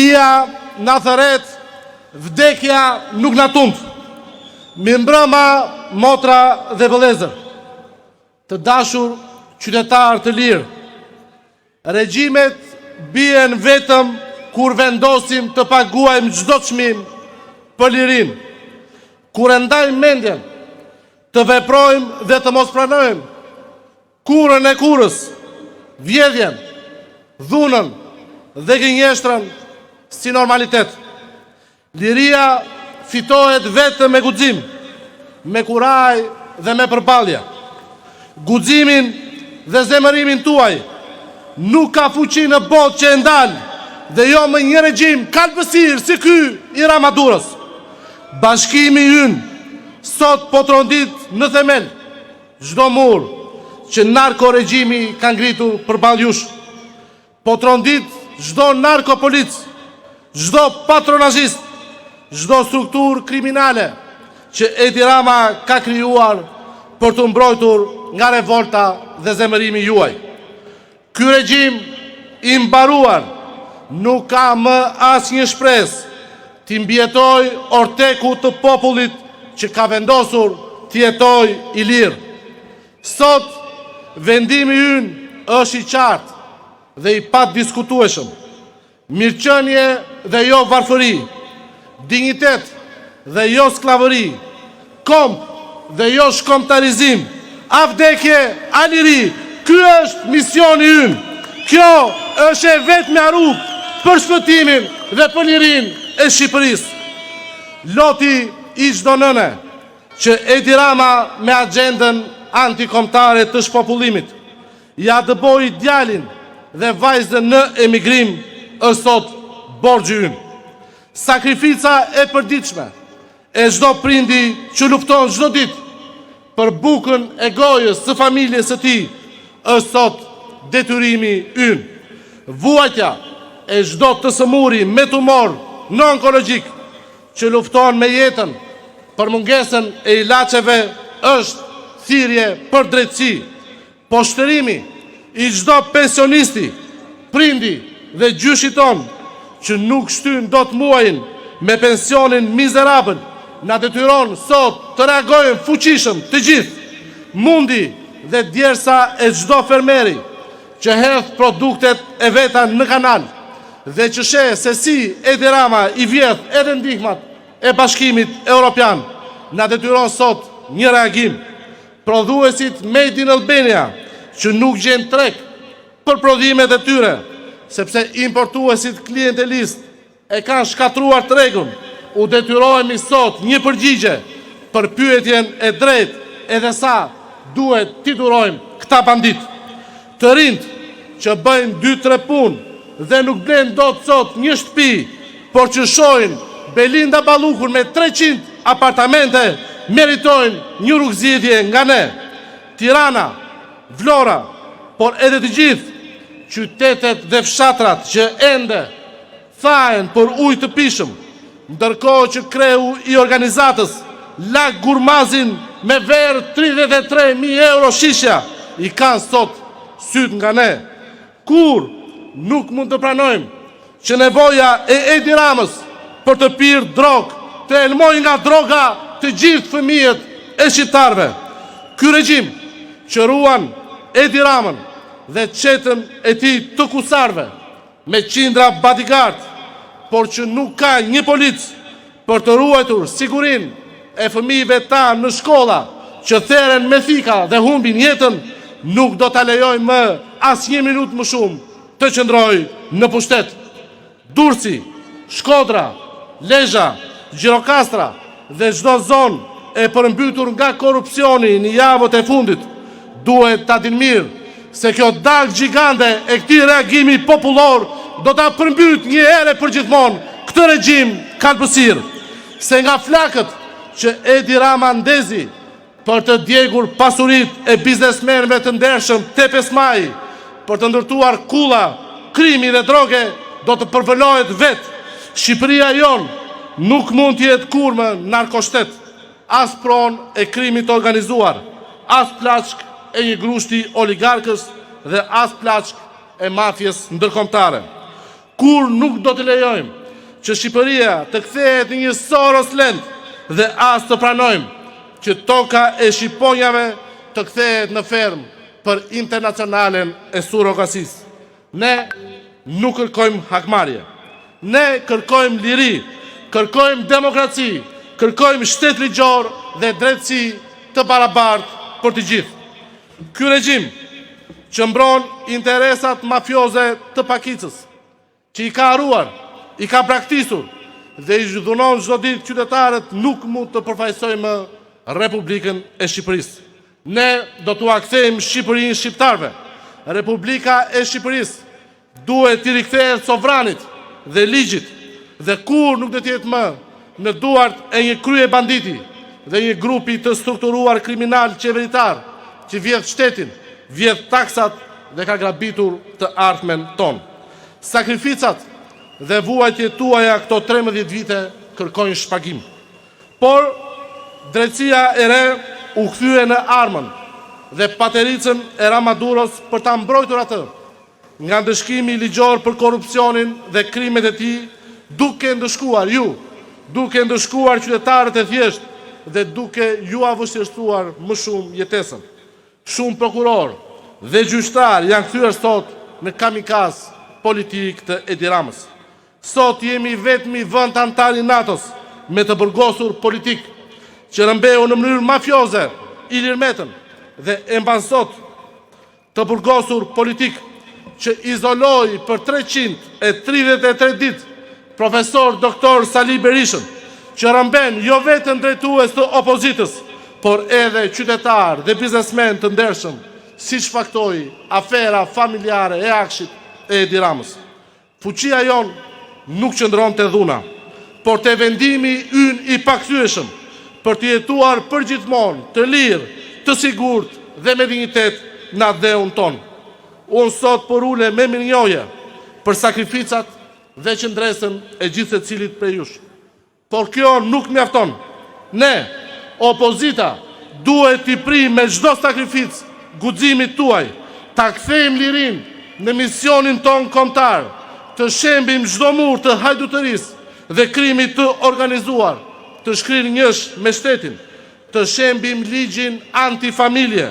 Liria na thërret, vdekja nuk na tund. Mirëmbrëma, motra dhe vëllezër. Të dashur qytetarë të lirë. Regjimet bien vetëm kur vendosim të paguajmë çdo çmim për lirinë. Kur e ndajmë mendjen, të veprojmë dhe të mos pranojmë Kurrën e kurrës, vjedhjen, dhunën dhe gënjeshtrën si normalitet. Liria fitohet vetëm me guxim, me kurajë dhe me përballje. Guximin dhe zemërimin tuaj nuk ka fuqi në botë që e ndal dhe jo më një regjim kalbësirë si ky i Ramadurës. Bashkimi ynë sot po trondit në themel Çdo mur që narkoregjimi ka ngritur përballë jush, po trondit çdo narkopolic, çdo patronazhist, çdo strukturë kriminale që Edi Rama ka krijuar për t'u mbrojtur nga revolta dhe zemërimi juaj. Ky regjim i mbaruar nuk ka më asnjë shpresë t'i mbijetojë ortekut të popullit që ka vendosur të jetojë i lirë. Sot, vendimi ynë është i qartë dhe i padiskutueshëm. Mirëqenie dhe jo varfëri, dinjitet dhe jo skllavëri, komb dhe jo shkombëtarizim, a vdekje, a liri, ky është misioni ynë, kjo është e vetmja rrugë për shpëtimin dhe për lirinë e Shqipërisë. Loti i çdo nëne që Edi Rama me axhendën antikombëtare të shpopullimit, Ia dëboi djalin dhe vajzën në emigrim është sot borxhi ynë. Sakrifica e përditshme e çdo prindi që lufton çdo ditë për bukën e gojës së familjes së tij është sot detyrimi ynë. Vuajtja e çdo të sëmuri me tumor në onkologjik që lufton me jetën për mungesën e ilaçeve është thirrje për drejtësi. Poshtërimi i çdo pensionisti, prindi dhe gjyshi tonë që nuk shtyn dot muajin me pensionin mizerabël na detyron sot të reagojmë fuqishëm të gjithë. Mundi dhe djersa e çdo fermeri që hedh produktet e veta në kanal dhe që sheh se si Edi Rama i vjedh edhe ndihmat e Bashkimit Europian na detyron sot një reagim. Prodhuesit Made in Albania që nuk gjejnë treg për prodhimet e tyre, sepse importuesit klientelistë e kanë shkatërruar tregun, u detyrohemi sot një përgjigje për pyetjen e drejtë edhe sa duhet t'i durojmë këta banditë. Të rinjtë që bëjnë dy tre punë dhe nuk blejnë dot sot një shtëpi, por që shohin Belinda Ballukun me 300 apartamente, meritojnë një rrugëzgjidhje nga ne. Tirana, Vlora, por edhe të gjithë qytetet dhe fshatrat që ende thahen për ujë të pijshëm, ndërkohë që kreu i organizatës lag gurmazin me verë 33.000 euro shishja, i kanë sot sytë nga ne. Kurrë nuk mund të pranojmë që nevoja e Edi Ramës për të pirë drogë të helmojë nga droga të gjithë fëmijët e shqiptarëve. Ky regjim që ruan Edi Ramën dhe çetën e tij të kusarëve, me qindra bodyguard, por që nuk ka një polic për të ruajtur sigurinë e fëmijëve tanë në shkolla që theren me thika dhe humbin jetën, nuk do ta lejojmë më asnjë minutë më shumë të qëndrojë në pushtet. Durrësi, Shkodra, Lezha, Gjirokastra dhe çdo zonë e përmbytur nga korrupsioni në javët e fundit, duhet ta dinë mirë se kjo dallgë gjigande e këtij reagimi popullor do ta përmbytë një herë e përgjithmonë këtë regjim kalbësirë. Se nga flakët që Edi Rama ndezi për të djegur pasuritë e biznesmenëve të ndershëm te 5 maji, për të ndërtuar kulla, krimi dhe droge, do të përvëlohet vetë. Shqipëria jonë nuk mund të jetë kurrë më narkoshtet, as pronë e krimit të organizuar, as plaçkë e një grushti oligarkësh dhe as plaçkë e mafies ndërkombëtare. Kurrë nuk do të lejojmë që Shqipëria të kthehet në një Soros Land dhe as të pranojmë që toka e shqiponjave të kthehet në fermë për internacionalen e surrogacisë. Ne nuk kërkojmë hakmarrje. Ne kërkojmë liri, kërkojmë demokraci, kërkojmë shtet ligjor dhe drejtësi të barabartë për të gjithë. Ky regjim që mbron interesat mafioze të pakicës, që i ka harruar, i ka braktisur dhe i dhunon çdo ditë qytetarët nuk mund të përfaqësojë më Republikën e Shqipërisë. Ne do t'ua kthejmë Shqipërinë shqiptarëve. Republika e Shqipërisë duhet t'i rikthehet sovranit dhe ligjit dhe kurrë nuk do të jetë më në duart e një kryebanditi dhe një grupi të strukturuar kriminal qeveritar që vjedh shtetin, vjedh taksat dhe ka grabitur të ardhmen tonë. Sakrificat dhe vuajtjet tuaja këto 13 vite kërkojnë shpagim. Por, drejtësia e re u kthye në armën dhe patericën e Ramaduros për ta mbrojtur atë nga ndëshkimi ligjor për korrupsionin dhe krimet e tij, duke ndëshkuar ju, duke ndëshkuar qytetarët e thjeshtë dhe duke jua vështirësuar më shumë jetesën. Shumë prokurorë dhe gjyqtarë janë kthyer sot në kamikazë politikë të Edi Ramës. Sot jemi i vetmi vend anëtar i NATO-s me të burgosur politikë që rrëmbeu në mënyrë mafioze Ilir Metën dhe e mban sot të burgosur politikë që izoloi për 333 ditë profesor doktor Sali Berishën, që rrëmben jo vetëm drejtues të opozitës, por edhe qytetarë dhe biznesmenë të ndershëm, siç faktoi afera familjare e AKSHI-t e Edi Ramës. Fuqia jonë nuk qëndron te dhuna, por te vendimi ynë i pakthyeshëm për të jetuar përgjithmonë të lirë, të sigurt dhe me dinjitet në atdheun tonë. Unë sot përulem me mirënjohje për sakrificat dhe qëndresën e gjithsecilit prej jush. Por kjo nuk mjafton. Ne, opozita, duhet t'i prijmë me çdo sakrificë guximit tuaj, ta kthejmë lirinë në misionin tonë kombëtar, të shembim çdo mur të hajdutërisë dhe krimit të organizuar, të shkrirë njësh me shtetin, të shembim ligjin antifamilje,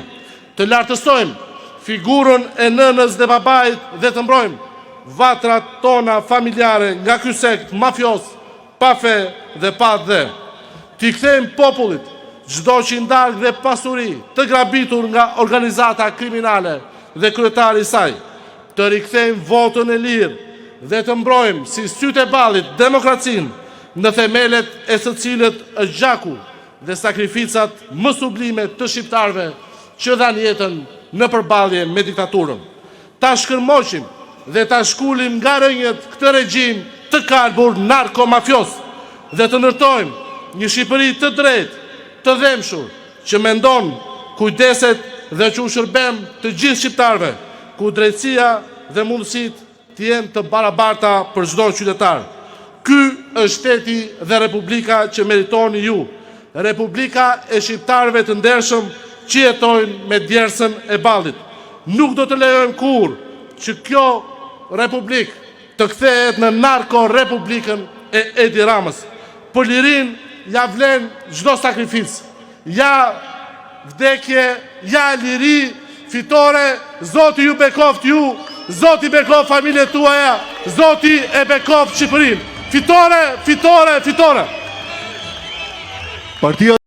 të lartësojmë figurën e nënës dhe babait dhe të mbrojmë vatrat tona familjare nga ky sekt mafioz pa fe dhe pa atdhe. T'i kthejmë popullit çdo qindarkë dhe pasuri të grabitur nga organizata kriminale dhe kryetari i saj. Të rikthejmë votën e lirë dhe të mbrojmë si sytë e ballit demokracinë në themelet e së cilës është gjaku dhe sakrificat më sublime të shqiptarëve që dhanë jetën në përballje me diktaturën. Ta shkërmoqim dhe ta shkulim nga rrënjët këtë regjim të kalbur narkomafioz dhe të ndërtojmë një Shqipëri të drejtë, të dhembshur, që mendon, kujdeset dhe që u shërben të gjithë shqiptarëve, ku drejtësia dhe mundësitë të jenë të barabarta për çdo qytetar. Ky është shteti dhe Republika që meritoni ju, Republika e shqiptarëve të ndershëm që jetojnë me djersën e ballit. Nuk do të lejojmë kurrë që kjo Republikë të kthehet në narko-republikën e Edi Ramës. Për lirinë ia vlen çdo sakrificë. Ja vdekje, ja liri, fitore, Zoti ju bekoftë ju, Zoti bekoftë familjet tuaja, Zoti e bekoftë Shqipërinë. Fitore, fitore, fitore. Partia.